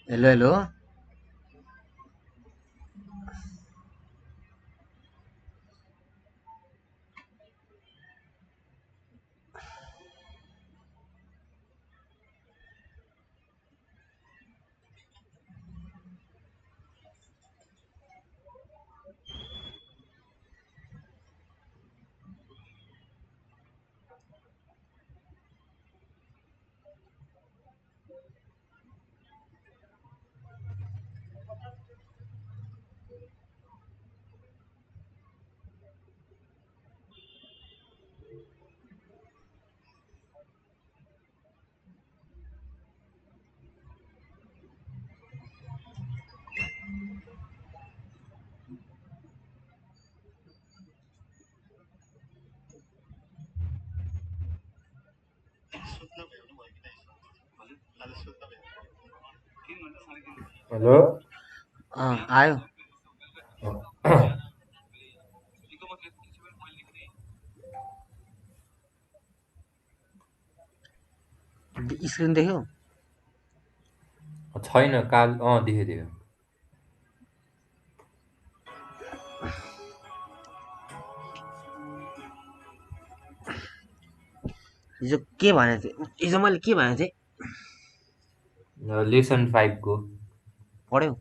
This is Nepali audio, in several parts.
Hello hello. हेलो। आयो। स्क्रिन देख्यौ? छैन काल देखेँ देखेँ। हिजो के भनेको थिएँ? हिजो मैले के भनेको थिएँ? लेसन 5 को पढ्यौ?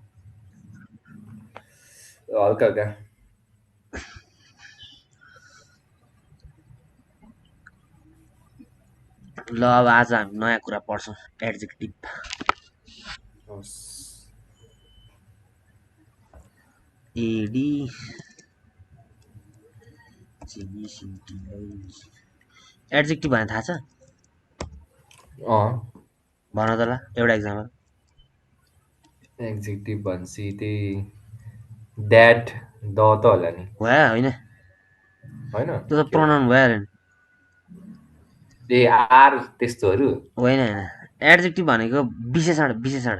हल्का क्या। ल अब आज हामी नयाँ कुरा पढ्छौँ। एड्जेक्टिभ। हस्। एडी जिबिसिटी एड्जेक्टिभ भने थाहा छ? भन त ल एउटा इक्जाम्पल। एक्जेक्टिभ भनेपछि त्यही द्याट द त होला नि, भयो होइन? होइन? त्यो त के हो प्रोनाउन भयो नि। ए आर त्यस्तोहरू? होइन होइन, एड्जेक्टिभ भनेको विशेषण। विशेषण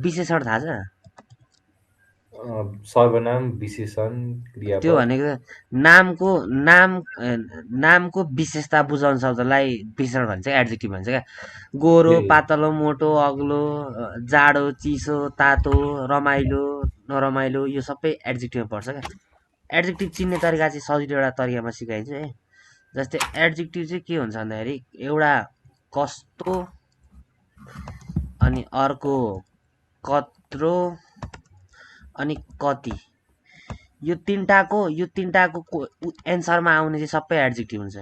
विशेषण थाहा छ? सर्वनाम, विशेषण, त्यो क्रियापद। भनेको नामको नाम नामको विशेषता बुझाउने शब्दलाई विशेषण भन्छ, एड्जेक्टिभ भन्छ क्या। गोरो, ए पातलो, मोटो, अग्लो, जाडो, चिसो, तातो, रमाइलो, नरमाइलो, यो सबै एड्जेक्टिभमा पर्छ क्या। एड्जेक्टिभ चिन्ने तरिका चाहिँ सजिलो एउटा तरिकामा सिकाइन्छ है। जस्तै एड्जेक्टिभ चाहिँ के हुन्छ भन्दाखेरि एउटा कस्तो, अनि अर्को कत्रो, अनि कति, यो तिनटाको एन्सरमा आउने चाहिँ सबै एड्जेक्टिभ हुन्छ।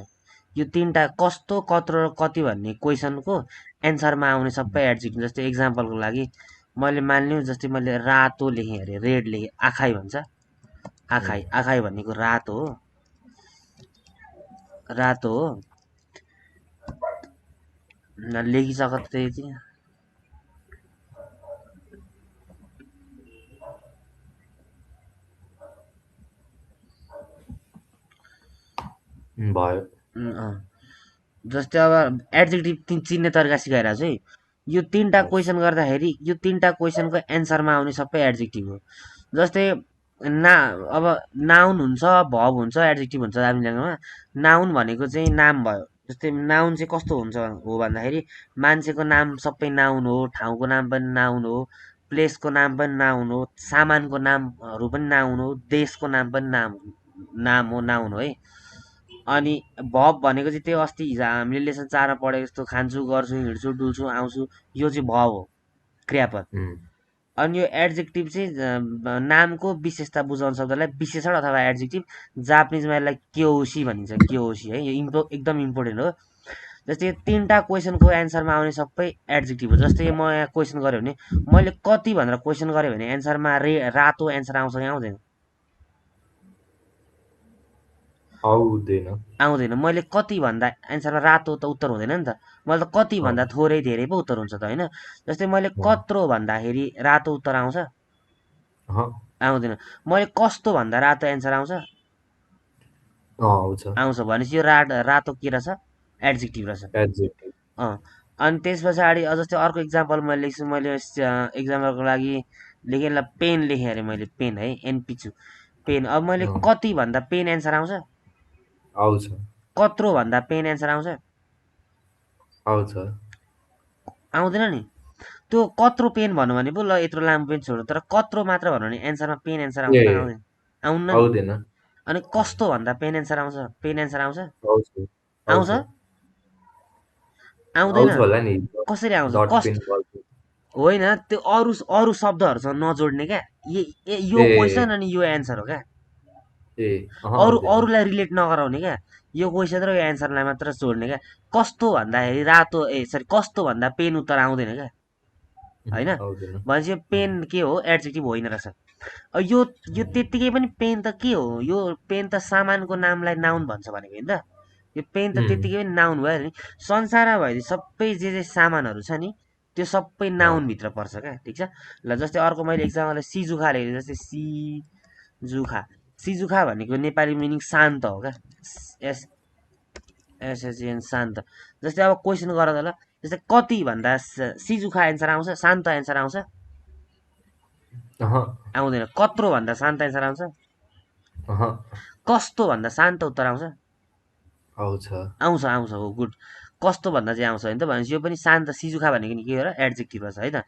यो तिनटा कस्तो, कत्रो र कति भन्ने क्वेसनको एन्सरमा आउने सबै एड्जेक्टिभ। जस्तै एक्जाम्पलको लागि मैले मान्लिउँ, जस्तै मैले रातो लेखेँ अरे, रेड लेखेँ, आखाइ भन्छ। आखाइ आखाइ भनेको रातो हो, रातो हो। लेखिसक त त्यति। भयो। जस्तै अब एड्जेक्टिभ चिन्ने तरिका सिकाइरहेको छु है। यो तिनवटा हस्। क्वेसन गर्दाखेरि यो तिनवटा क्वेसनको एन्सरमा आउने सबै एड्जेक्टिभ हो। जस्तै ना अब नाउन हुन्छ, भब हुन्छ, एड्जेक्टिभ हुन्छ दार्जिलिङ ल्याङ्ग्वेजमा। नाउन भनेको चाहिँ नाम भयो। जस्तै नाउन चाहिँ कस्तो हुन्छ हो भन्दाखेरि मान्छेको नाम सबै नाउन हो, ठाउँको नाम पनि नाउन हो, प्लेसको नाम पनि नाउन हो, सामानको नामहरू पनि नाउन हो, देशको नाम पनि नाम हो, नाउन हो है। अनि भब भनेको चाहिँ त्यो अस्ति हिजो हामीले लेसन 4मा पढेको जस्तो खान्छु, गर्छु, हिँड्छु, डुल्छु, आउँछु, यो चाहिँ भब हो, क्रियापद। अनि यो एड्जेक्टिभ चाहिँ नामको विशेषता बुझाउने शब्दलाई विशेषण अथवा एड्जेक्टिभ, जापानिजमा यसलाई क्योसी भनिन्छ। क्योसी है, यो एकदम इम्पोर्टेन्ट हो। जस्तै यो तिनवटा क्वेसनको एन्सरमा आउने सबै एड्जेक्टिभ हो। जस्तै म यहाँ क्वेसन गरेँ भने, मैले कति भनेर क्वेसन गरेँ भने एन्सरमा रातो एन्सर आउँछ कि आउँदैन? आउँदैन। आउँदैन। मैले कति भन्दा एन्सरमा रातो त उत्तर हुँदैन नि त। मैले त कति भन्दा थोरै धेरै पो उत्तर हुन्छ त होइन? जस्तै मैले कत्रो भन्दाखेरि रातो उत्तर आउँछ? आउँदैन। मैले कस्तो भन्दा रातो एन्सर आउँछ? आउँछ। आउँछ। भनेपछि यो रातो के रहेछ? एड्जेक्टिभ रहेछ। एड्जेक्टिभ। अँ। अनि त्यस पछाडि जस्तै अर्को इक्जाम्पल मैले लेख्छु। मैले इक्जाम्पलको लागि लेखेँ ल, पेन लेखेँ अरे मैले, पेन है, एनपिचु पेन। अब मैले कति भन्दा पेन एन्सर आउँछ? आउँछ। कत्रो भन्दा पेन एन्सर आउँछ? आउँछ। आउँदैन नि। त्यो कत्रो पेन भन्यो भने पो ल यत्रो लामो पेन छोड्नु, तर कत्रो मात्र भन्यो भने एन्सरमा पेन एन्सर आउँछ ए त आउँदैन? आउन्न नि। आउँदैन। अनि कस्तो भन्दा पेन एन्सर आउँछ? पेन एन्सर आउँछ? आउँछ आउँछ? आउँछ आउँदैन। आउँछ होला नि। कसरी आउँछ? Dot pen ball pen. होइन, त्यो अरू अरू शब्दहरूसँग नजोड्ने क्या। यो ए क्वेसन अनि यो एन्सर हो क्या। ए अरू आउँदैन। अरूलाई रिलेट नगराउने क्या। यो क्वेसन र यो एन्सरलाई मात्र जोड्ने क्या। कस्तो भन्दाखेरि रातो, सरी, कस्तो भन्दा पेन उत्तर आउँदैन क्या। होइन, आउँदैन। भनेपछि यो पेन के हो? एड्जेक्टिभ होइन रहेछ। यो यो त्यत्तिकै पनि पेन त के हो? यो पेन त सामानको नामलाई नाउन भन्छ भनेको होइन त? यो पेन त त्यत्तिकै पनि नाउन भयो नि। संसारमा भएपछि सबै जे सामानहरू छ नि, त्यो सबै नाउनभित्र पर्छ क्या। ठिक छ। ल जस्तै अर्को मैले एक्जाम्पल सिजुखा लेखेँ, जस्तै सिजुखा। सिजुखा भनेको नेपाली मिनिङ शान्त हो क्या। एस एसएचएन शान्त। जस्तै अब क्वेसन गर त ल। जस्तै कति भन्दा सिजुखा एन्सर आउँछ? शान्त एन्सर आउँछ? अह आउँदैन। कत्रो भन्दा शान्त एन्सर आउँछ? अह कस्तो भन्दा शान्त उत्तर आउँछ? आउँछ। आउँछ, आउँछ, हो, गुड। कस्तो भन्दा चाहिँ आउँछ होइन त? भनेपछि यो पनि शान्त, सिजुखा भनेको नि के हो र? एड्जेक्टिभ रहेछ है त।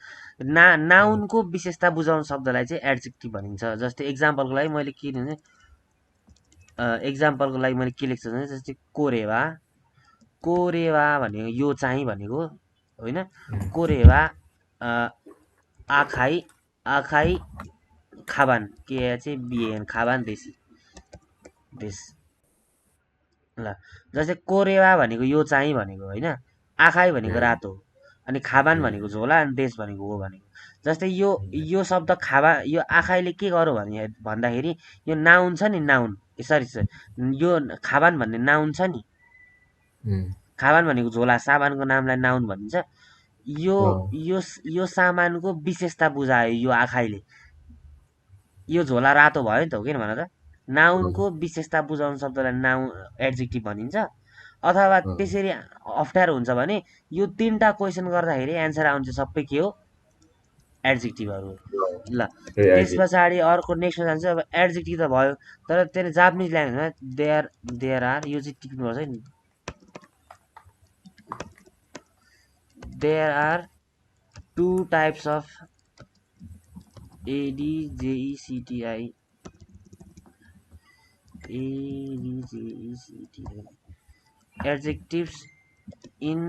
नाउनको विशेषता बुझाउने शब्दलाई चाहिँ एड्जेक्टिभ भनिन्छ। जस्तै एक्जाम्पलको लागि मैले के लिने, एक्जाम्पलको लागि मैले के लेख्छु भने जस्तै कोरेवा। कोरेवा भनेको यो चाहिँ भनेको होइन। कोरेवा आखाइ आखाइ खाबान के चाहिँ बिएन खाबान देशी देश। ल जस्तै कोरेवा भनेको यो चाहिँ भनेको होइन। आखाइ भनेको रातो हो। अनि खाबान भनेको झोला, अनि देश भनेको हो भनेको। जस्तै यो शब्द खाबा, यो आखाइले के गर्यो भने भन्दाखेरि यो नाउन छ नि, नाउन, सरी सरी, यो खाबान भन्ने नाउन छ नि। खाबान भनेको झोला, सामानको नामलाई नाउन भनिन्छ। यो यो यो सामानको विशेषता बुझायो यो आखाइले। यो झोला रातो भयो नि त, हो किन भन त? नाउनको विशेषता बुझाउने शब्दलाई नाउन, एड्जेक्टिभ भनिन्छ। अथवा त्यसरी अप्ठ्यारो हुन्छ भने यो तिनवटा क्वेसन गर्दाखेरि एन्सर आउँछ सबै के हो? एड्जेक्टिभहरू। ल त्यस पछाडि अर्को नेक्स्टमा जान्छ। अब एड्जेक्टिभ त भयो, तर त्यसले जापानिज ल्याङ्ग्वेजमा देयर आर, यो चाहिँ टिप्नुपर्छ नि। There are two types of adjectives adjectives in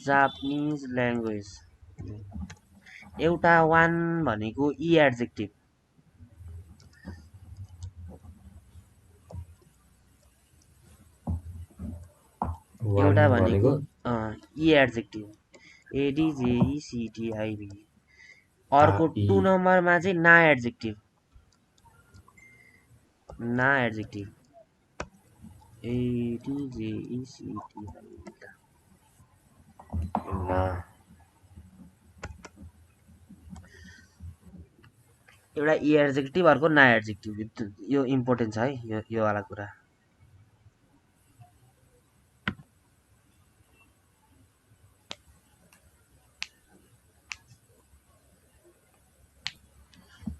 Japanese language. एउटा वान भनेको इ एड्जेक्टिभ। एउटा भनेको इ एड्जेक्टिभ, एडिजेइसिटिआइबी। अर्को 2 नम्बरमा चाहिँ ना एड्जेक्टिभ, ना एड्जेक्टिभ, एडिजेइसिटिआइबी। एउटा इ एड्जेक्टिभ, अर्को ना एड्जेक्टिभ। यो इम्पोर्टेन्ट छ है, यो वाला कुरा।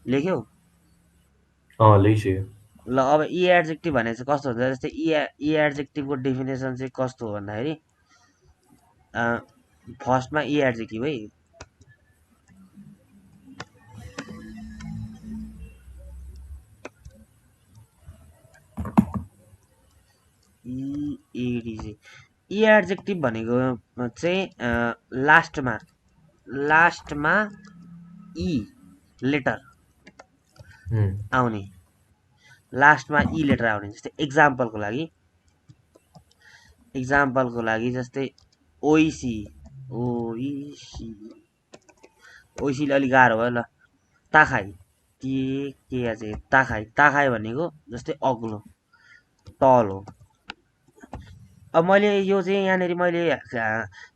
लेख्यौ? लेख्यो। ल अब इ एड्जेक्टिभ भने चाहिँ कस्तो हुन्छ? जस्तै इ एड्जेक्टिभको डेफिनेसन चाहिँ कस्तो हो भन्दाखेरि, फर्स्टमा इ एड्जेक्टिभ है। इ एड्जेक्टिभ भनेको चाहिँ लास्टमा इ लेटर आउने, लास्टमा इ लेटर आउने। जस्तै एक्जाम्पलको लागि जस्तै ओइसी, ओइसीले अलिक गाह्रो भयो। ल ताखाइ, के चाहिँ ताखाइ भनेको जस्तै अग्लो, तल हो। अब मैले यो चाहिँ यहाँनिर मैले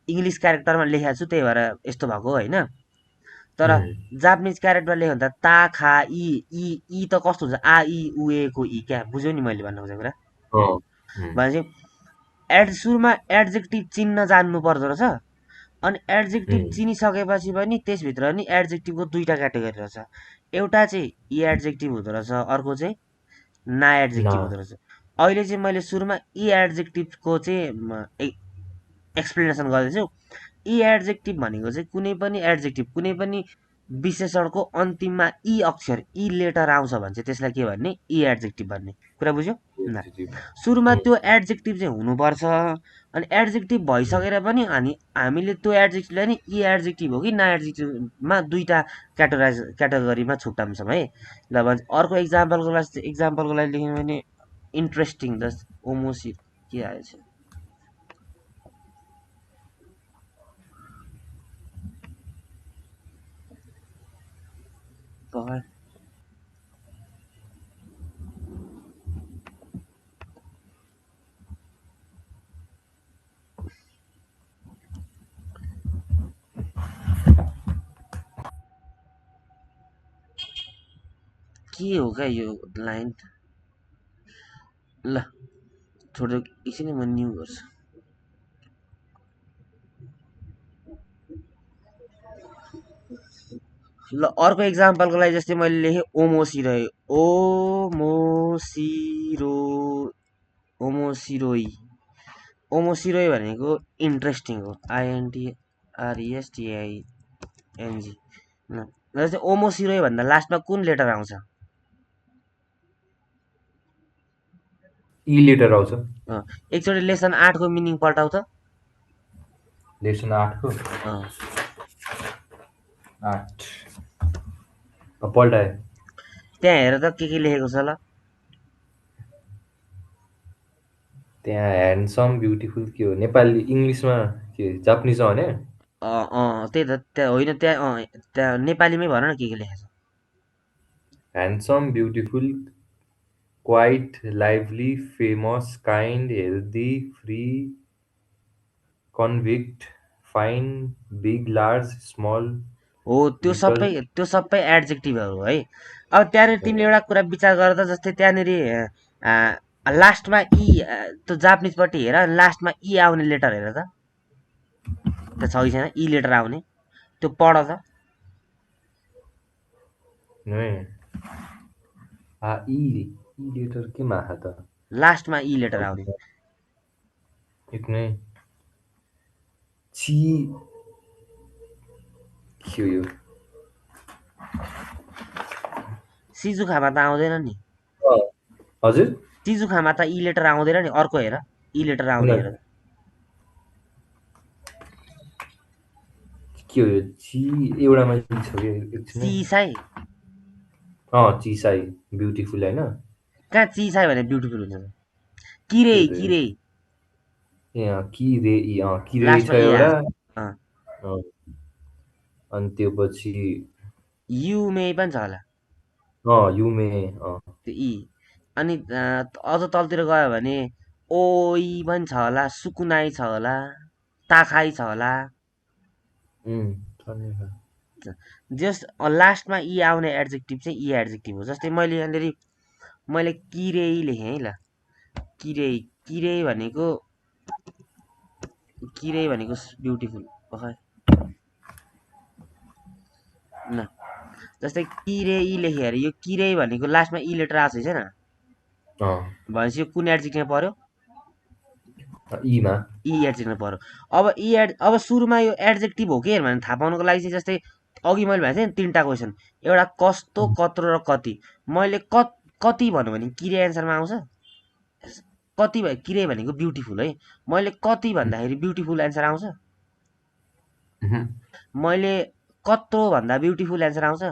इङ्ग्लिस क्यारेक्टरमा लेखेको छु, त्यही भएर यस्तो भएको होइन। तर जापानिज क्यारेक्टरमा लेख्यो भने त ता खा इ इ त कस्तो हुन्छ? आ इ उएको इ, क्या बुझ्यौ नि मैले भन्नु खोजेको कुरा? भनेपछि सुरुमा एड्जेक्टिभ चिन्न जान्नु पर्दो रहेछ। अनि एड्जेक्टिभ चिनिसकेपछि पनि त्यसभित्र नि एड्जेक्टिभको दुईवटा क्याटेगोरी रहेछ। एउटा चाहिँ इ एड्जेक्टिभ हुँदो रहेछ, अर्को चाहिँ ना एड्जेक्टिभ हुँदो रहेछ। अहिले चाहिँ मैले सुरुमा इ एड्जेक्टिभको चाहिँ एक्सप्लेनेसन गर्दैछु। ई एडजेक्टिभ भनेको चाहिँ कुनै पनि एडजेक्टिभ, कुनै पनि विशेषणको अन्तिममा ई अक्षर, ई लेटर आउँछ भने चाहिँ त्यसलाई के भन्ने? ई एडजेक्टिभ भन्ने कुरा बुझ्यो? ल, सुरुमा त्यो एडजेक्टिभ चाहिँ हुनुपर्छ। अनि एडजेक्टिभ भइसकेर पनि हामीले त्यो एडजेक्टिभलाई नि ई एडजेक्टिभ हो कि ना एडजेक्टिभमा दुईवटा क्याटेगोरीमा छुट्याउँछौँ है। ल भन्छ अर्को एक्जाम्पलको लागि लेख्यौँ भने इन्ट्रेस्टिङ जस्ट ओमोसिट के आएछ के हो क्या यो लाइन? ल छोडिदियो, एकछिन म न्यू गर्छु। ल अर्को एक्जाम्पलको लागि जस्तै मैले लेखेँ ओमोसिरोई, ओमोसिरोई भनेको इन्ट्रेस्टिङ हो, INTRESTING। जस्तै ओमोसिरोई भन्दा लास्टमा कुन लेटर आउँछ? ई लेटर आउँछ। एकचोटि लेसन 8 को मिनिङ पल्टाउ त। लेसन 8 को 8 पल्टाए। त्यहाँ हेर त के लेखेको छ ल। त्यहाँ ह्यान्डसम ब्युटिफुल के हो नेपाली इङ्ग्लिसमा के जापानिजमा भने? त्यही त, त्यहाँ होइन, त्यहाँ नेपालीमै भन न के लेखेको छ। Handsome beautiful quite lively famous kind healthy free convict fine big large small हो, लिटल। त्यो सबै एडजेक्टिभहरू है। अब त्यहाँनिर तिमीले एउटा कुरा विचार गर त, जस्तै त्यहाँनिर लास्टमा ई, त्यो जापानिजपट्टि हेर, लास्टमा ई आउने लेटर हेर त, त्यो छ कि छैन ई लेटर आउने? त्यो पढ त। ई लेटर केमा आएको त? लास्टमा ई लेटर आउने। एक नै ची के हो यो? सिजुखामा त आउँदैन नि। हजुर, सिजुखामा त ई लेटर आउँदैन नि। अर्को हेर, ई लेटर आउने हेर। के हो यो? ची एउटामा ची छ कि एकछिन है। चिसाई। चिसाई ब्युटिफुल होइन? कहाँ चिसाई भने ब्युटिफुल हुन्छ? किरे त्यो त किरे किरे छ लास्टमा ए एउटा। आएको। अनि त्यो पछि युमे पनि छ होला युमे त्यो ई। अनि अझ तलतिर गयो भने ओइ पनि छ होला, सुकुनाई छ होला, ताखाई छ होला। जस लास्टमा ई आउने एडजेक्टिभ चाहिँ ई एडजेक्टिभ हो। जस्तै मैले किरेई लेखेँ है। ल किरेई भनेको ब्युटिफुल भर्खर। ल जस्तै किरेई लेखेँ अरे, यो किरेई भनेको लास्टमा ई लेटर आएको छैन भनेपछि यो कुन एडजेक्टिभमा पर्यो? ईमा। ई एडजेक्टिभमा पर्यो। अब सुरुमा यो एडजेक्टिभ हो कि भनेर थाहा पाउनुको लागि चाहिँ जस्तै अघि मैले भनेको थिएँ नि 3टा क्वेसन, एउटा कस्तो, कत्रो र कति। मैले कति भन्यो भने किरे एन्सरमा आउँछ। कति किरे भनेको ब्युटिफुल है। मैले कति भन्दाखेरि ब्युटिफुल एन्सर आउँछ। मैले कत्रो भन्दा ब्युटिफुल एन्सर आउँछ।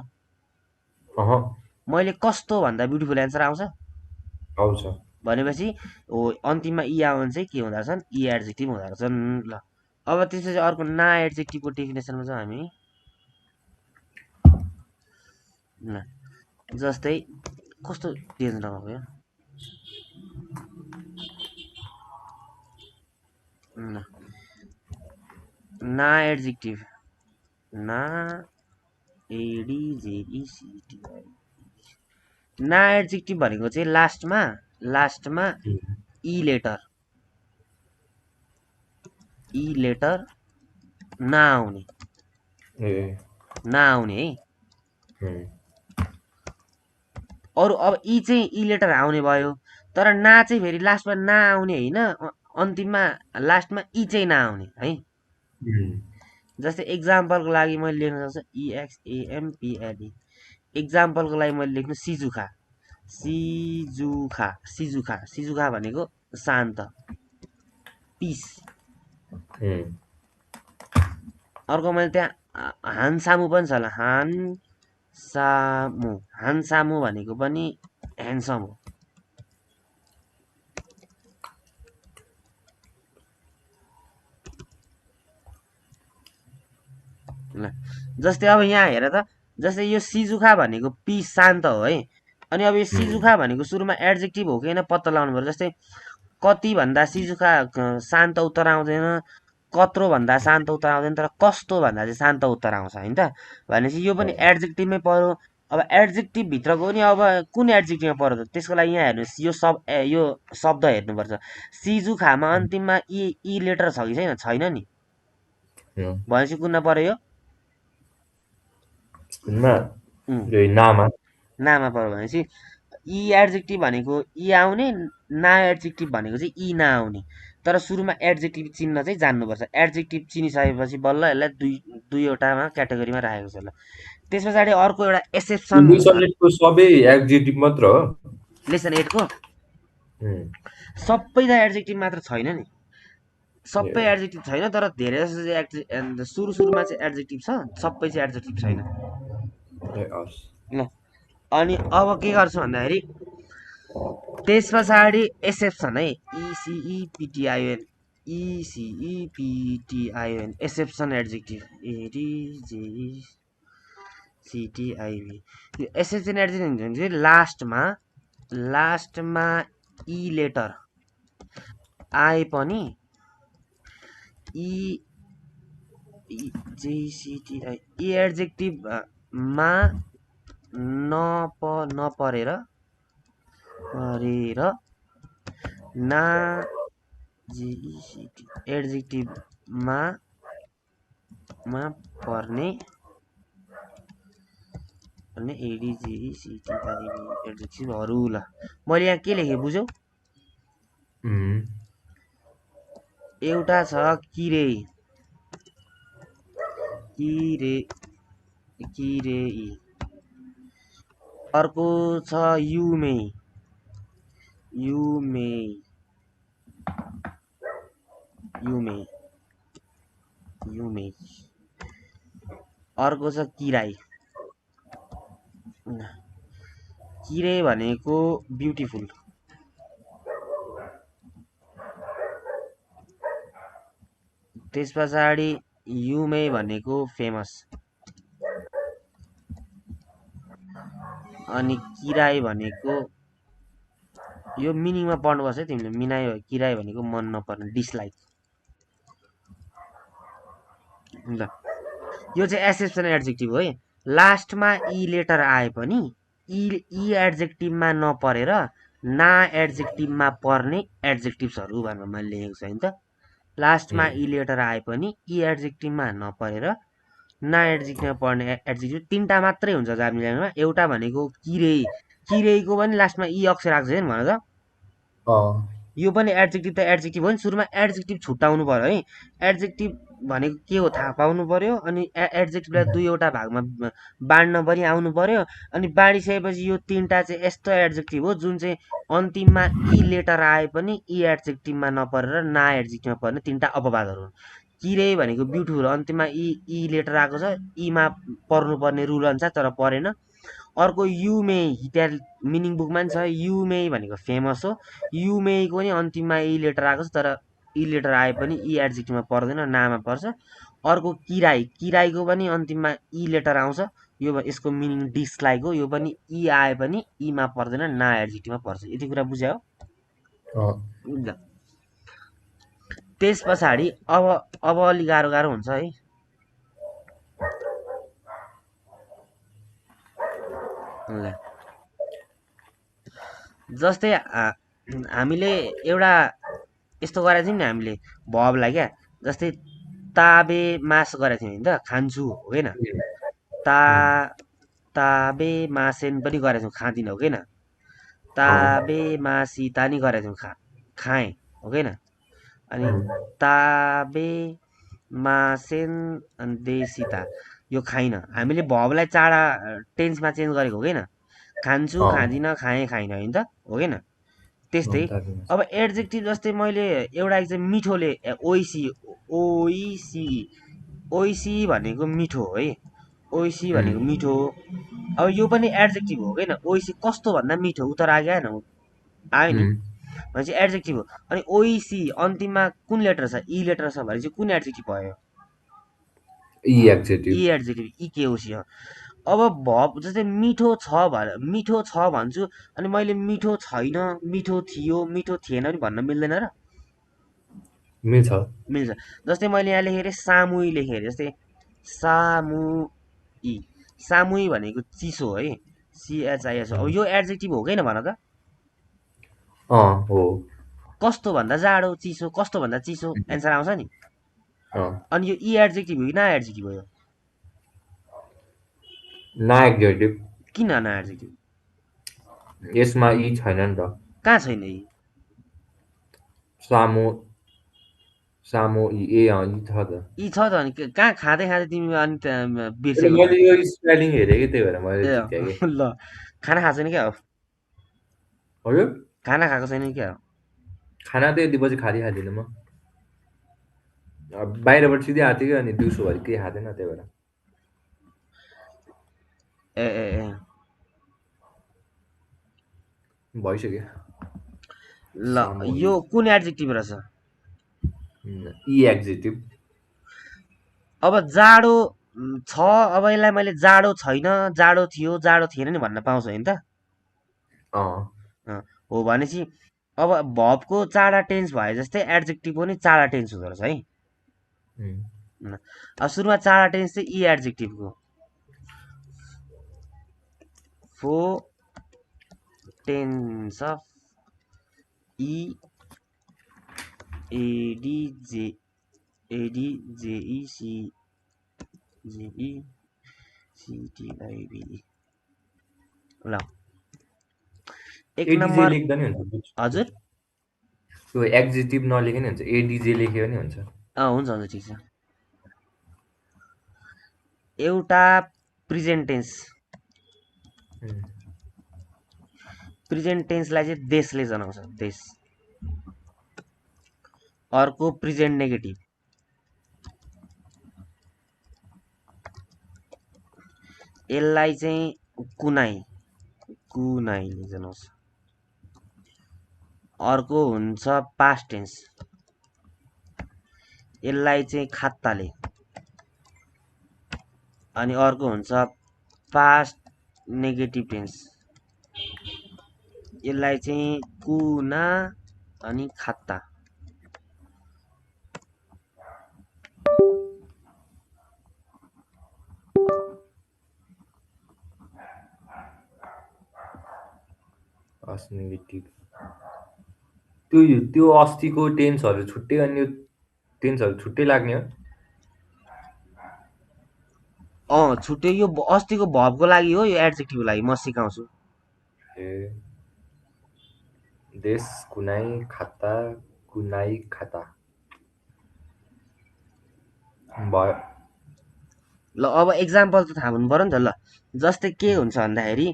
मैले कस्तो भन्दा ब्युटिफुल एन्सर आउँछ। भनेपछि हो अन्तिममा ई आउने चाहिँ के हुँदो रहेछन्? ई एडजेक्टिभ हुँदो रहेछन्। ल अब त्यसपछि अर्को ना एडजेक्टिभको डेफिनेसनमा चाहिँ हामी जस्तै कस्तो चेन्ज लगाएको यो? ना एडजेक्टिभ, ना एडिजेइसिटी। ना एडजेक्टिभ भनेको चाहिँ लास्टमा ई लेटर नआउने है। अरू अब ई चाहिँ ई लेटर आउने भयो, तर ना चाहिँ फेरि लास्टमा नआउने होइन, अन्तिममा लास्टमा इ चाहिँ नआउने है। उम्, जस्तै एक्जाम्पलको लागि मैले लेख्न सक्छु इएक्सएएमपिएलई। एक्जाम्पलको लागि मैले लेख्नु सिजुखा। सिजुखा भनेको शान्त, पिस। उम्, अर्को मैले त्यहाँ हानसामु पनि छ होला, हानसामु भनेको पनि ह्यान्डसम हो। ल जस्तै अब यहाँ हेर त, जस्तै यो सिजुखा भनेको पिस शान्त हो है। अनि अब यो उम्, सिजुखा भनेको सुरुमा एड्जेक्टिभ हो कि होइन पत्ता लगाउनु पर्यो। जस्तै कति भन्दा सिजुखा शान्त उत्तर आउँदैन, कत्रो भन्दा शान्त उत्तर आउँदैन, तर कस्तो भन्दा चाहिँ शान्त उत्तर आउँछ होइन त। भनेपछि यो पनि एड्जेक्टिभमै पर्यो। अब एड्जेक्टिभ भित्रको पनि अब कुन एड्जेक्टिभमा पर्यो त, त्यसको लागि यहाँ हेर्नुहोस्, यो शब्द हेर्नुपर्छ। सिजुखामा अन्तिममा इ लेटर छ कि छैन, छैन नि। उम्, भनेपछि कुनमा पर्यो यो? उनमा उम्, यो नामा नामा पर्यो। भनेपछि इ एड्जेक्टिभ भनेको इ आउने, ना एड्जेक्टिभ भनेको चाहिँ इ नआउने। तर सुरुमा एड्जेक्टिभ चिन्न चाहिँ जान्नुपर्छ। एड्जेक्टिभ चिनिसकेपछि बल्ल यसलाई दुईवटामा क्याटेगोरीमा राखेको छ। ल त्यस पछाडि अर्को एउटा एक्सेप्सन इङ्ग्लिस सब्जेक्टको सबै एक्जेक्टिभ मात्र हो? लेसन 8 को उम्, सबै त एड्जेक्टिभ मात्र छैन नि। ए सबै एड्जेक्टिभ छैन, तर धेरै जस्तो चाहिँ सुरुमा चाहिँ एड्जेक्टिभ छ, सबै चाहिँ एड्जेक्टिभ छैन। हस्। ल अनि अब के गर्छु भन्दाखेरि त्यस पछाडि एक्सेप्सन है, इसिइपिटिआइएन, इसिइपिटिआइएन, एक्सेप्सन एड्जेक्टिभ, एडिजेसिटिआइभी। यो एक्सेप्सन एड्जेक्टिभ हुन्छ भने चाहिँ लास्टमा इ लेटर आए पनि इ जेसिटिआई इ एड्जेक्टिभमा नपरेर ना जेइसिटी एड्जेक्टिभमा पर्ने एडिजेइसिटिआई एड्जेक्टिभहरू। ल मैले यहाँ के लेखेँ बुझ्यौ? उम्, एउटा छ किरे, किरेई। अर्को छ युमे, युमे, युमे, युमे। अर्को छ किराई। किरे भनेको ब्युटिफुल, त्यस पछाडि युमे भनेको फेमस, अनि किराई भनेको यो मिनिङमा पढ्नुपर्छ है तिमीले। किराई भनेको मन नपर्ने, डिसलाइक। ल यो चाहिँ एक्सेप्सन एड्जेक्टिभ हो है। लास्टमा इ लेटर आए पनि इ एड्जेक्टिभमा नपरेर ना एड्जेक्टिभमा पर्ने एड्जेक्टिभ्सहरू भनेर मैले लेखेको छु नि त। लास्टमा इ लेटर आए पनि इ एड्जेक्टिभमा नपरेर ना एड्जेक्टिभमा पर्ने एड्जेक्टिभ तिनवटा मात्रै हुन्छ जाबी ल्याङ्ग्वेजमा। एउटा भनेको किरे, किरेको पनि लास्टमा इ अक्षर आएको छैन भन त। यो पनि एड्जेक्टिभ त एड्जेक्टिभ हो नि, सुरुमा एड्जेक्टिभ छुट्याउनु पर्यो है। एड्जेक्टिभ भनेको के हो थाहा पाउनु पर्यो, अनि एड्जेक्टिभलाई दुईवटा भागमा बाँड्न पनि आउनु पर्यो। अनि बाँडिसकेपछि यो तिनवटा चाहिँ यस्तो एड्जेक्टिभ हो जुन चाहिँ अन्तिममा इ लेटर आए पनि इ एड्जेक्टिभमा नपरेर ना एड्जेक्टिभमा पर्ने तिनवटा अपवादहरू हुन्। किरे भनेको ब्युटिफुल, अन्तिममा इ लेटर आएको छ, इमा पर्नुपर्ने रुल अनुसार तर परेन। अर्को युमे, त्यहाँ मिनिङ बुकमा पनि छ, युमे भनेको फेमस हो, युमेको पनि अन्तिममा इ लेटर आएको छ, तर इ लेटर आए पनि इ एड्जेक्टिभमा पर्दैन, नामा पर्छ। अर्को किराई, किराईको पनि अन्तिममा इ लेटर आउँछ, यो यसको मिनिङ डिसलाइक हो, यो पनि इ आए पनि इमा पर्दैन, ना एड्जेक्टिभमा पर्छ। यति कुरा बुझ्यौ? ल त्यस पछाडि अब अलिक गाह्रो गाह्रो हुन्छ है। ल जस्तै हामीले एउटा यस्तो गरेको थियौँ नि हामीले भबलाई क्या। जस्तै ताबे मास गरेको थियौँ नि त, खान्छु होइन। ता ताबे मासेन पनि गरेको थियौँ, खाँदिनँ हो किन। ताबे मासी तानी गरेको थियौँ, खाएँ हो किन। अनि ताबे मासेन अनि देसिता यो खाइन। हामीले भबलाई चाडा टेन्समा चेन्ज गरेको हो किन? खान्छु, खाँदिनँ, खाएँ, खाइन होइन त, हो किन? त्यस्तै अब एड्जेक्टिभ जस्तै मैले एउटा एक्जाम मिठोले ओइसी ओइसी ओइसी भनेको मिठो हो है, ओइसी भनेको मिठो हो। अब यो पनि एड्जेक्टिभ हो किन? ओइसी कस्तो भन्दा मिठो, उत्तर आयो आएन? आयो नि, भनेपछि एड्जेक्टिभ हो। अनि ओइसी अन्तिममा कुन लेटर छ? ई लेटर छ भने चाहिँ कुन एड्जेक्टिभ भयो? ई एड्जेक्टिभ। ई एड्जेक्टिभ, ई केओसी हो। अब भब जस्तै मिठो छ भन्छु अनि मैले मिठो छैन, मिठो थियो, मिठो थिएन पनि भन्न मिल्दैन र? मिल्छ। मिल्छ। जस्तै मैले यहाँ लेखेँ अरे सामुई लेखेँ अरे, जस्तै सामुई, सामुई भनेको चिसो है, सिएचआइएस। अब यो एड्जेक्टिभ हो किन भन त? हो। कस्तो भन्दा जाडो, चिसो, कस्तो भन्दा चिसो एन्सर आउँछ नि। अँ, अनि यो ई एड्जेक्टिभ हो कि ना एड्जेक्टिभ हो? यो ना एड्जेक्टिभ। किन ना एड्जेक्टिभ? यसमा ई छैन नि त। कहाँ छैन यी? सामु सामु ई ए ई छ त। यी छ त, अनि कहाँ खाँदै खाँदै तिमी अनि अनि बिर्सेको त? मैले यो स्पेलिङ हेरेँ कि त्यही भएर मैले ए झिक्क्याएँ कि। ल, खाना खाएको छैन क्या हो? हजुर? खाना खाएको छैन क्या हो? खाना त यति बजी खाँदिनँ म। बाहिरबाट सिधै आएको थियो कि अनि दिउँसोभरि केही खाँदैन त्यही भएर। ए ए ए भइसक्यो। ल, सामु यो कुन एड्जेक्टिभ रहेछ? ई एड्जेक्टिभ। अब जाडो छ, अब यसलाई मैले जाडो छैन, जाडो थियो, जाडो थिएन नि भन्न पाउँछ होइन त? अँ, हो भनेपछि अब भबको चाडा टेन्स भए जस्तै एड्जेक्टिभ पनि चाडा टेन्स हुँदो रहेछ है। अब सुरुमा चाडा टेन्स चाहिँ ई एड्जेक्टिभको फो टेन्स अफ ई एडिजे एडिजेई जेई सिटिआइबी। ल, एक एडिजे नम्बर। लेख्दा नि हुन्छ। हजुर, त्यो एड्जेक्टिभ नलेखे नि हुन्छ, एडिजे लेख्यो नि हुन्छ। हुन्छ हुन्छ, ठिक छ। एउटा प्रेजेन्ट टेन्स, प्रेजेन्ट टेन्सलाई चाहिँ देशले जनाउँछ, देश। अर्को प्रेजेन्ट नेगेटिभ, यसलाई चाहिँ कुनाई, कुनाईले जनाउँछ। अर्को हुन्छ पास्ट टेन्स, यसलाई चाहिँ खात्ताले। अनि अर्को हुन्छ पास्ट नेगेटिभ टेन्स, यसलाई चाहिँ कुना अनि खात्ता। पास्ट नेगेटिभ त्यो त्यो अस्तिको टेन्सहरू छुट्टै अनि यो टेन्सहरू छुट्टै लाग्ने हो। छुट्टै। यो अस्तिको भबको लागि हो, यो एड्जेक्टिभको लागि म सिकाउँछु। ए, देश कुनाई खाता, कुनाई खाता भयो। ल, अब एक्जाम्पल त थाहा हुनु पर्यो नि त। ल, जस्तै के हुन्छ भन्दाखेरि,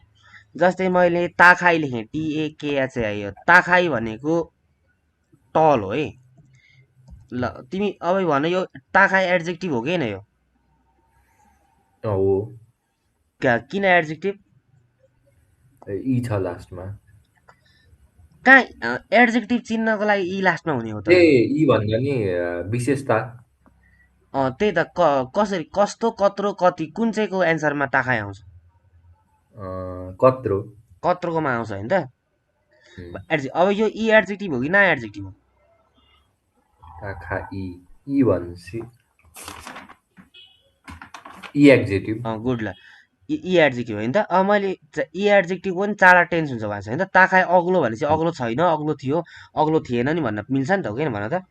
जस्तै मैले ताखाई लेखेँ, TAKHI हो। ताखाई भनेको टल हो है। ल, तिमी अब भन, यो ताखाई एड्जेक्टिभ हो कि होइन? यो हो। किन एड्जेक्टिभ? ई छ लास्टमा। कहाँ एड्जेक्टिभ चिन्हको लागि ई लास्टमा हुने हो त? ई भन्दा नि विशेषता। त्यही त, कसरी, कस्तो, कत्रो, कति, कुन चाहिँको एन्सरमा ताखाई आउँछ? कत्रो। कत्रोकोमा आउँछ होइन त? अब यो ई एड्जेक्टिभ हो कि ना एड्जेक्टिभ हो? ताखा ई भनेपछि ई एड्जेक्टिभ। गुड। ल, ई एड्जेक्टिभ होइन त? अब मैले ई एड्जेक्टिभ पनि चारवटा टेन्स हुन्छ भनेको छ होइन त? ताखाई अग्लो भनेपछि अग्लो छैन, अग्लो थियो, अग्लो थिएन नि भन्न मिल्छ नि त, हो किन भन त?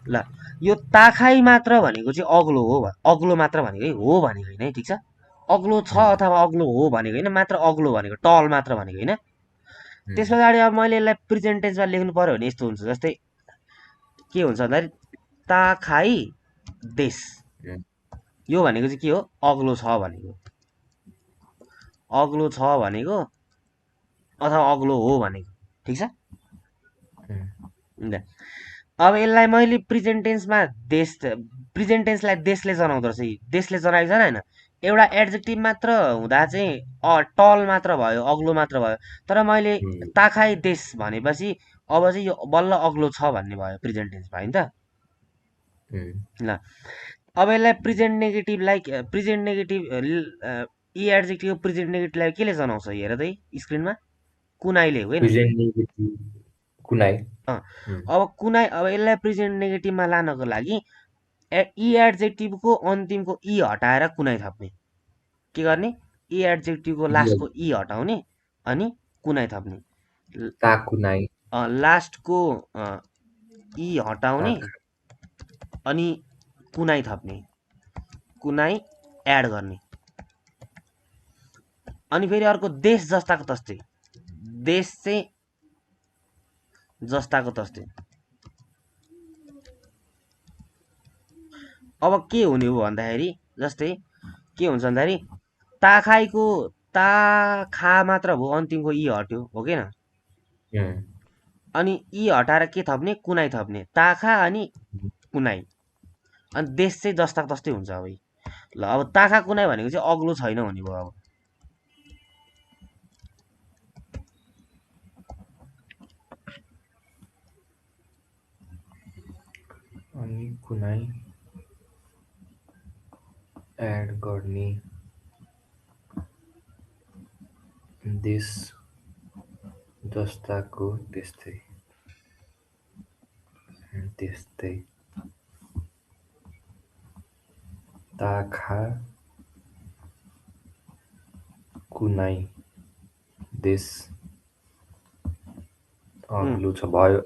ल, यो ताखाई मात्र भनेको चाहिँ अग्लो हो, अग्लो मात्र भनेको है, हो भनेको होइन है, ठिक छ? अग्लो छ अथवा अग्लो हो भनेको होइन, मात्र अग्लो भनेको, टल मात्र भनेको होइन। त्यस पछाडि अब मैले यसलाई प्रेजेन्ट टेन्समा लेख्नु पर्यो भने यस्तो हुन्छ, जस्तै के हुन्छ भन्दाखेरि ता खाई देश, उम्, यो भनेको चाहिँ के हो, अग्लो छ भनेको, अग्लो छ भनेको अथवा अग्लो हो भनेको, ठिक छ। उम्, ल, अब यसलाई मैले प्रेजेन्ट टेन्समा देश, प्रेजेन्ट टेन्सलाई देशले जनाउँदो रहेछ, देशले जनाएको छैन होइन, एउटा एड्जेक्टिभ मात्र हुँदा चाहिँ टल मात्र भयो, अग्लो मात्र भयो, तर मैले उम्, ताखाई देश भनेपछि अब चाहिँ यो बल्ल अग्लो छ भन्ने भयो प्रेजेन्ट टेन्समा, होइन त। उम्, ल, अब यसलाई प्रेजेन्ट नेगेटिभलाई, प्रेजेन्ट नेगेटिभ यी एड्जेक्टिभ प्रेजेन्ट नेगेटिभलाई केले जनाउँछ हेर त स्क्रिनमा, कुनाइले होइन। प्रेजेन्ट नेगेटिभ कुनाइ। अँ, उम्, अब कुनाइ, अब यसलाई प्रेजेन्ट नेगेटिभमा लानको लागि यी एड्जेक्टिभको अन्तिमको ई हटाएर कुनाइ थप्ने, के गर्ने, यी एड्जेक्टिभको लास्टको ई हटाउने अनि कुनाइ थप्ने, ताकुनाइ, लास्टको ई हटाउने ताक अनि कुनाइ थप्ने, कुनाइ एड गर्ने। अनि फेरि अर्को देश जस्ताको तस्तै, देश चाहिँ जस्ताको तस्तै। अब के हुने हो भन्दाखेरि, जस्तै के हुन्छ भन्दाखेरि ताखाइको ताखा मात्र भयो, अन्तिमको ई हट्यो, हो कि न। उम्, अनि ई हटाएर के थप्ने, कुनाइ थप्ने, ताखा अनि कुनाइ, अनि देश चाहिँ जस्ताको तस्तै हुन्छ अब ल। अब ताखा कुनाइ भनेको चाहिँ अग्लो छैन हुने भयो अब। अनि कुनाइ एड गर्ने, देश जस्ताको त्यस्तै, त्यस्तै, ताखा कुनाइ देश अग्लो छ भयो,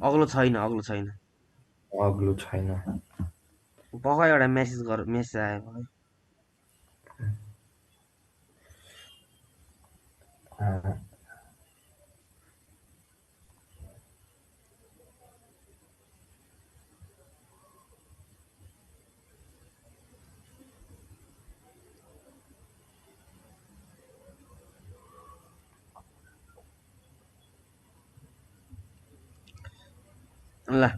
अग्लो छैन, अग्लो छैन। अग्लो छैन। भर्खर एउटा मेसेज आयो भर्खर। अँ, ल,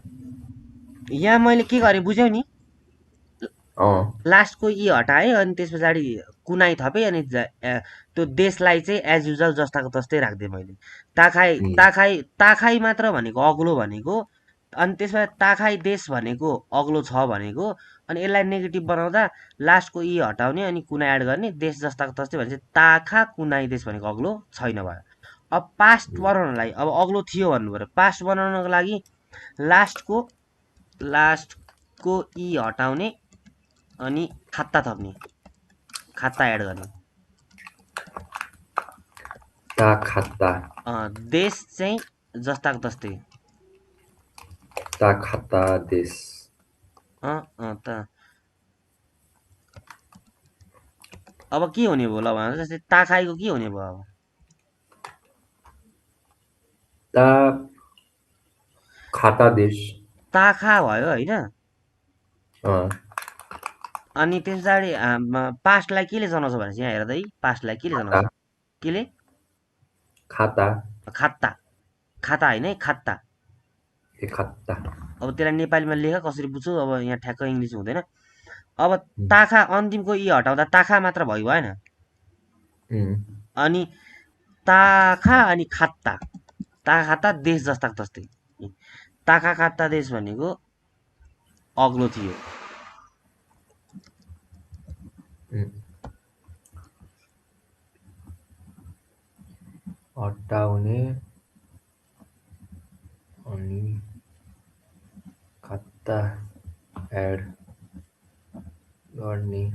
यहाँ मैले के गरेँ बुझ्यौ नि, अँ, लास्टको ई हटाएँ अनि त्यस पछाडि कुनाइ थपेँ अनि त्यो देशलाई चाहिँ एज युजल जस्ताको तस्तै राखिदिएँ मैले। ताखाई उम्, ताखाई ताखाई मात्र भनेको अग्लो भनेको, अनि त्यसमा ताखाई देश भनेको अग्लो छ भनेको, अनि यसलाई नेगेटिभ बनाउँदा लास्टको ई हटाउने अनि कुनाइ एड गर्ने, देश जस्ताको तस्तै भनेपछि ताखा कुनाइ देश भनेको अग्लो छैन भयो। अब पास्ट उम्, बनाउनलाई, अब अग्लो थियो भन्नु पऱ्यो, पास्ट बनाउनको लागि लास्टको लास्टको ई हटाउने अनि खात्ता थप्ने, खात्ता एड गर्ने। ताखाता, देश चाहिँ जस्ताको तस्तै, ताखाता देश, त अब के हुने भयो ल भन, जस्तै ताखाइको के हुने भयो अब, ता खाता देश, ताखा भयो होइन। अँ, अनि त्यस पछाडि पास्टलाई केले जनाउँछ भनेपछि यहाँ हेर त है, पास्टलाई केले खाता, जनाउँछ, केले, खाता, खात्ता, खाता होइन है, खात्ता। ए खाता, अब त्यसलाई नेपालीमा लेख कसरी बुझ्छौ, अब यहाँ ठ्याक्क इङ्ग्लिस हुँदैन। अब उम्, ताखा अन्तिमको ई हटाउँदा ताखा मात्र भयो भएन, उम्, अनि ताखा अनि खात्ता, ताखा खात्ता देश जस्ताको तस्तै। ताखा खात्ता देश भनेको अग्लो थियो। उम्, हटाउने अनि खाता एड गर्ने,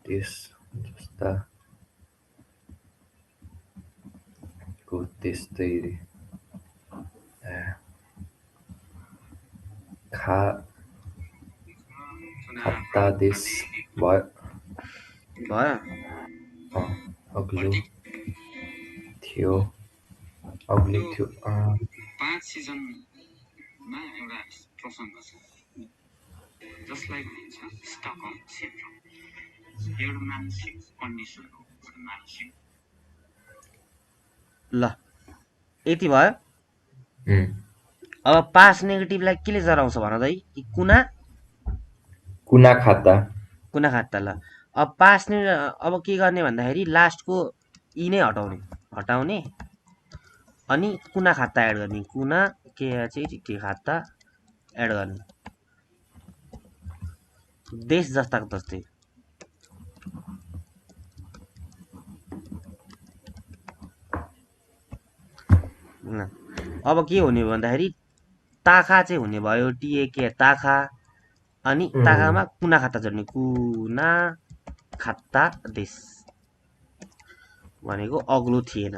देश जस्ताको त्यस्तै, खा खाता देश भयो, भयो। अग्लो थियो, अग्लो थियो, 5 सिजनमा एउटा प्रसङ्ग छ जसलाई भनिन्छ स्टकहोम सिन्ड्रोम। एउटा मानसिक कन्डिसन हो, मानसिक। ल यति भयो। उम्, अब पास नेगेटिभलाई केले जराउँछ भन त है, कि कुना कुना खाता कुना खाता। ल अब पास ने अब के गर्ने भन्दाखेरि लास्टको इ नै हटाउने अनि कुना खाता एड गर्ने, कुना के चाहिँ के खाता एड गर्ने, देश जस्ताको जस्तै। अब के हुने भन्दाखेरि ताखा चाहिँ हुने भयो, टिएके ताखा, अनि ताखामा कुना खाता जोड्ने, कुना खाता देश भनेको अग्लो थिएन।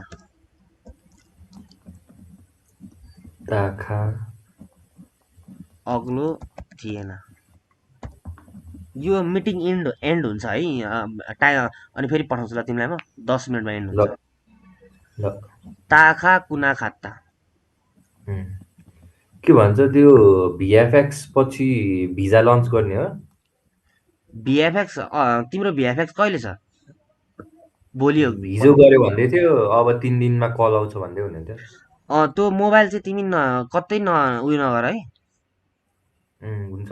ताखा अग्लो थिएन। यो मिटिङ एन्ड हुन्छ है, अनि फेरि पठाउँछु ल तिमीलाई म 10 मिनटमा एन्ड हुन्छ। ताखा कुना खाता। के भन्छ त्यो भिएफएक्स पछि भिजा लन्च गर्ने हो? भिएफएक्स तिम्रो भिएफएक्स कहिले छ? भोलि हो। हिजो गऱ्यो भन्दै थियो, अब 3 दिनमा कल आउँछ भन्दै हुनुहुन्थ्यो। त्यो मोबाइल चाहिँ तिमी कतै उयो नगर है। हुन्छ।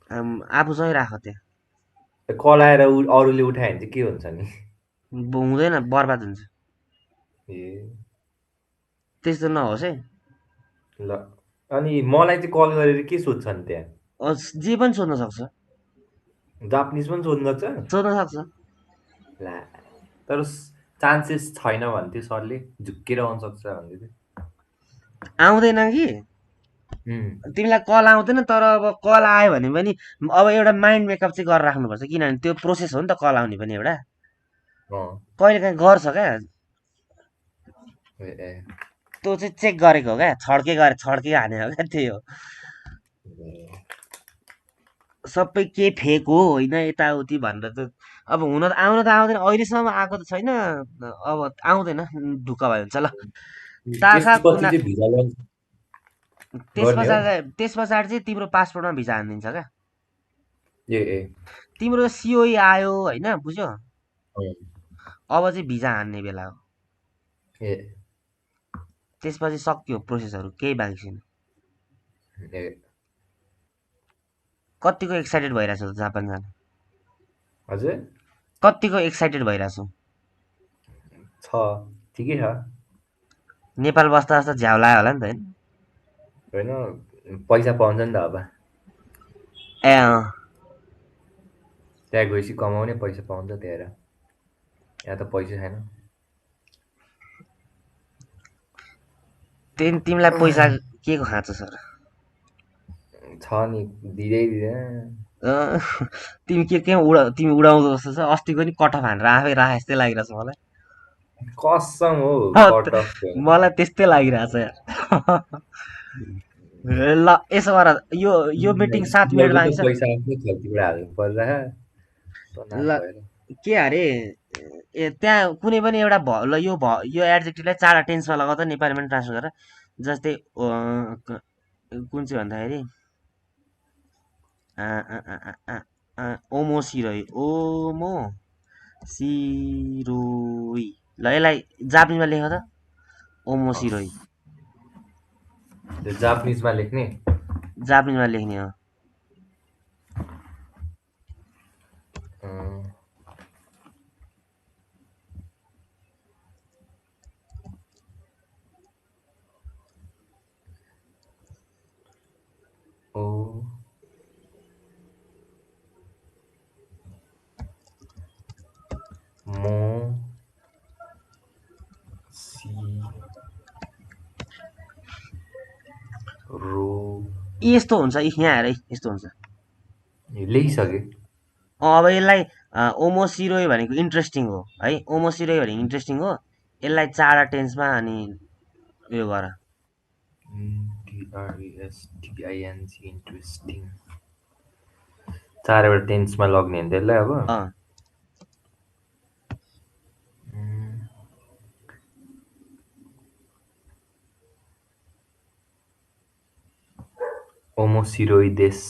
आफूसँगै राख त्यहाँ। कल आएर अरूले उठायो भने चाहिँ के हुन्छ नि? हुँदैन, बर्बाद हुन्छ। ए त्यस्तो नहोस् है। ल अनि मलाई चाहिँ कल गरेर के सोध्छन् त्यहाँ? जे पनि सोध्न सक्छ। जापानिज पनि सोध्न सक्छ? सोध्न सक्छ। ला तर चान्सेस छैन भन्थ्यो सरले, झुक्केर आउन सक्छ भन्दै थियो। आउँदैन कि तिमीलाई कल आउँदैन, तर अब कल आयो भने पनि अब एउटा माइन्ड मेकअप चाहिँ गरेर राख्नुपर्छ, किनभने त्यो प्रोसेस हो नि त कल आउने पनि एउटा। कहिले काहीँ गर्छ क्या, त्यो चाहिँ चेक गरेको हो क्या, छड्के हाने हो क्या, त्यही हो। सबै के फेक हो होइन यताउति भनेर त अब आउन त आउँदैन, अहिलेसम्म आएको त छैन, अब आउँदैन, ढुक्क भयो हुन्छ। ल ताखा कुना त्यस पछाडि चाहिँ तिम्रो पासपोर्टमा भिजा हानिदिन्छ क्या। तिम्रो सिओई आयो होइन, बुझ्यो? अब चाहिँ भिजा हान्ने बेला हो। त्यसपछि सक्यो प्रोसेसहरू, केही बाँकी छैन। कतिको एक्साइटेड भइरहेको छ जापान जान? हजुर कतिको एक्साइटेड भइरहेको छ? ठिकै छ। नेपाल बस्दा बस्दा झ्याउ लाग्यो होला नि त होइन, पैसा पाउँछ नि त अब। ए त्यहाँ गएपछि कमाउने पैसा पाउँछ त्यहाँ, यहाँ त पैसा छैन। तिमीलाई पैसा के को खाँचो छ र? छ नि, दिँदैन। तिमी तिमी उडाउँदो जस्तो छ। अस्तिको नि कटअफ हानेर आफै राखे जस्तै लागिरहेछ मलाई। कसम हो, मलाई त्यस्तै लागिरहेछ। ल यसो गर, यो मिटिङ 7 मिनट बाँकी छ। पैसा आफ्नै खल्तीबाट हाल्नु पर्दा ल के अरे, त्यहाँ कुनै पनि एउटा ल यो एडजेक्टिभलाई 4 टेन्समा लगाउ त, नेपालीमा पनि ट्रान्सफर गरेर। जस्तै कुन चाहिँ भन्दाखेरि ओमो सिरोई, ओमो सिरोई। ल यसलाई जापानिजमा लेख त, ओमो सिरोई। जापानिजमा लेख्ने? जापानिजमा लेख्ने हो। यस्तो हुन्छ, यहाँ हेर यस्तो हुन्छ। लेखिसके। अब यसलाई ओमो सिरोई भनेको इन्ट्रेस्टिङ हो है, ओमो सिरोई भनेको इन्ट्रेस्टिङ हो। यसलाई 4 टेन्समा अनि उयो गर। इन्ट्रेस्टिङ 4वटा टेन्समा लग्ने हो त्यसलाई अब। होमोसिरोइडेस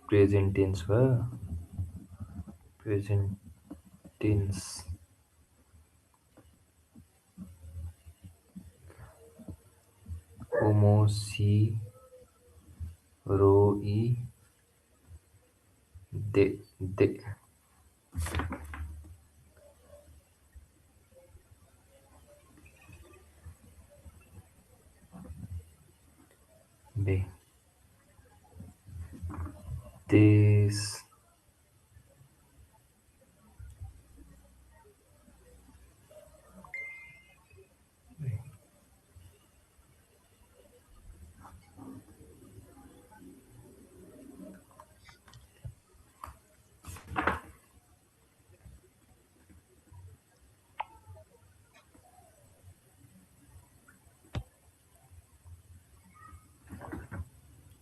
प्रेजेन्ट टेन्स भयो प्रेजेन्ट टेन्स होमोसिरोइडे बे देश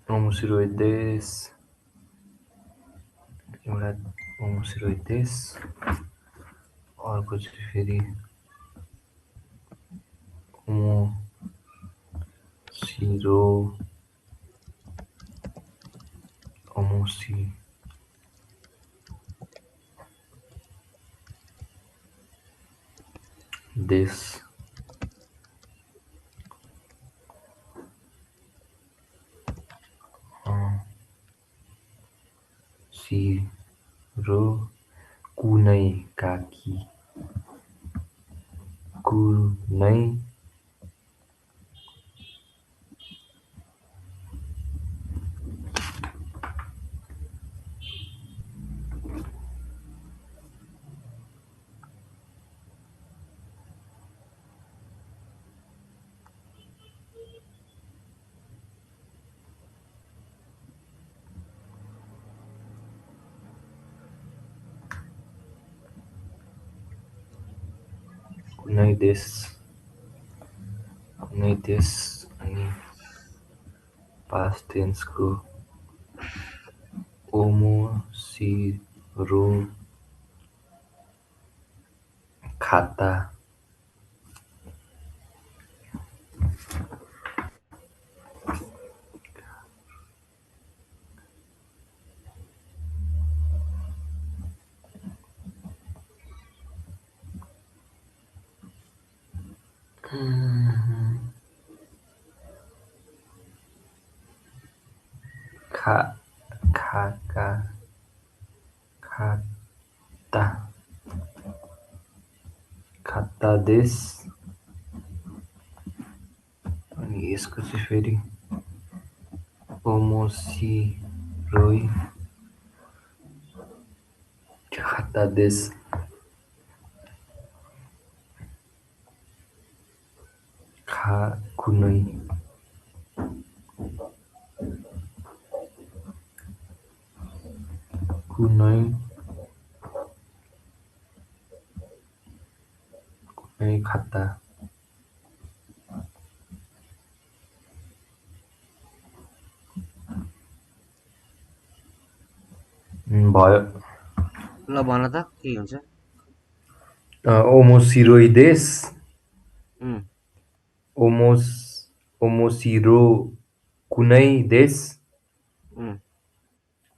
होमोसिरोइडेस एउटा होमोसिरोइडेस अर्को चाहिँ फेरि होमोसिरो होमोसी देश सिरो कुनै काकी कुनै कुनै देश अनि पास्ट टेन्सको ओमोसिरो खाता खा खाका खाता खाता देश अनि यसको चाहिँ फेरि ओमोसिरोइ खाता देश खा कुनै कुनै कुनै खाता भयो ल भन त के हुन्छ ओमोसिरोइडेस उम्, ओमोसिरो कुनै देश उम्,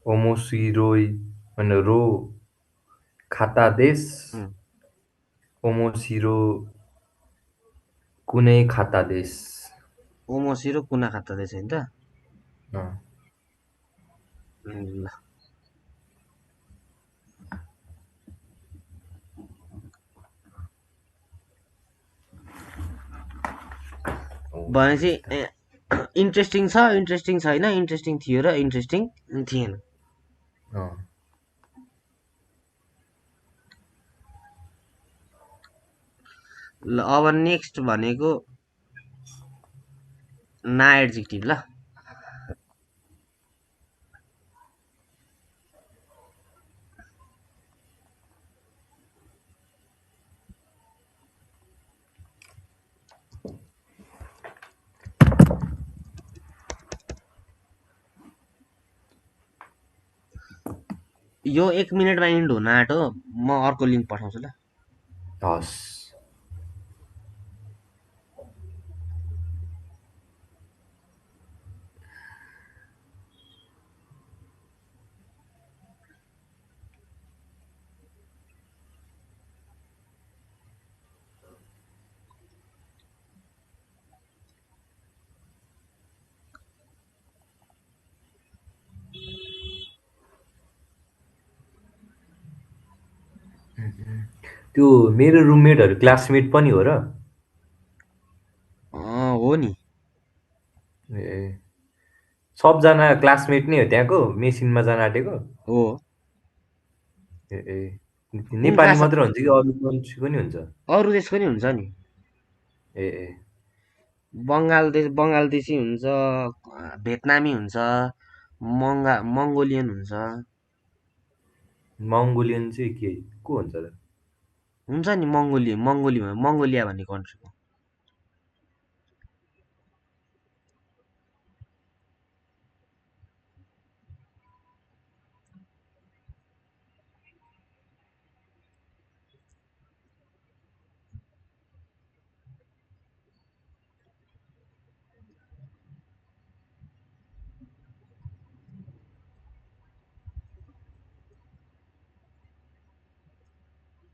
ओमोसिरोइ होइन रो खाता देश उम्। ओमोसिरो कुनै खाता देश ओमोसिरो कुना खाता देश होइन त अँ, ल भनेपछि इन्ट्रेस्टिङ छ इन्ट्रेस्टिङ छैन इन्ट्रेस्टिङ थियो र इन्ट्रेस्टिङ थिएन अँ। ल अब नेक्स्ट भनेको ना एड्जेक्टिभ ल यो 1 मिनेटमा इन्ड हुन आँट्यो म अर्को लिङ्क पठाउँछु ल हस् त्यो मेरो रुममेटहरू क्लासमेट पनि हो र? हो नि। ए सबजना क्लासमेट नै हो त्यहाँको मेसिनमा जान आँटेको? हो। ए ए कुन नेपाली क्लास मात्र हुन्छ कि अरू कन्ट्री पनि हुन्छ? अरू देशको नि हुन्छ नि। ए ए बङ्गालदेशी हुन्छ, भियतनामी हुन्छ, मङ्गोलियन हुन्छ। मङ्गोलियन चाहिँ के को हुन्छ त? हुन्छ नि मङ्गोलिया भन्ने कन्ट्रीको।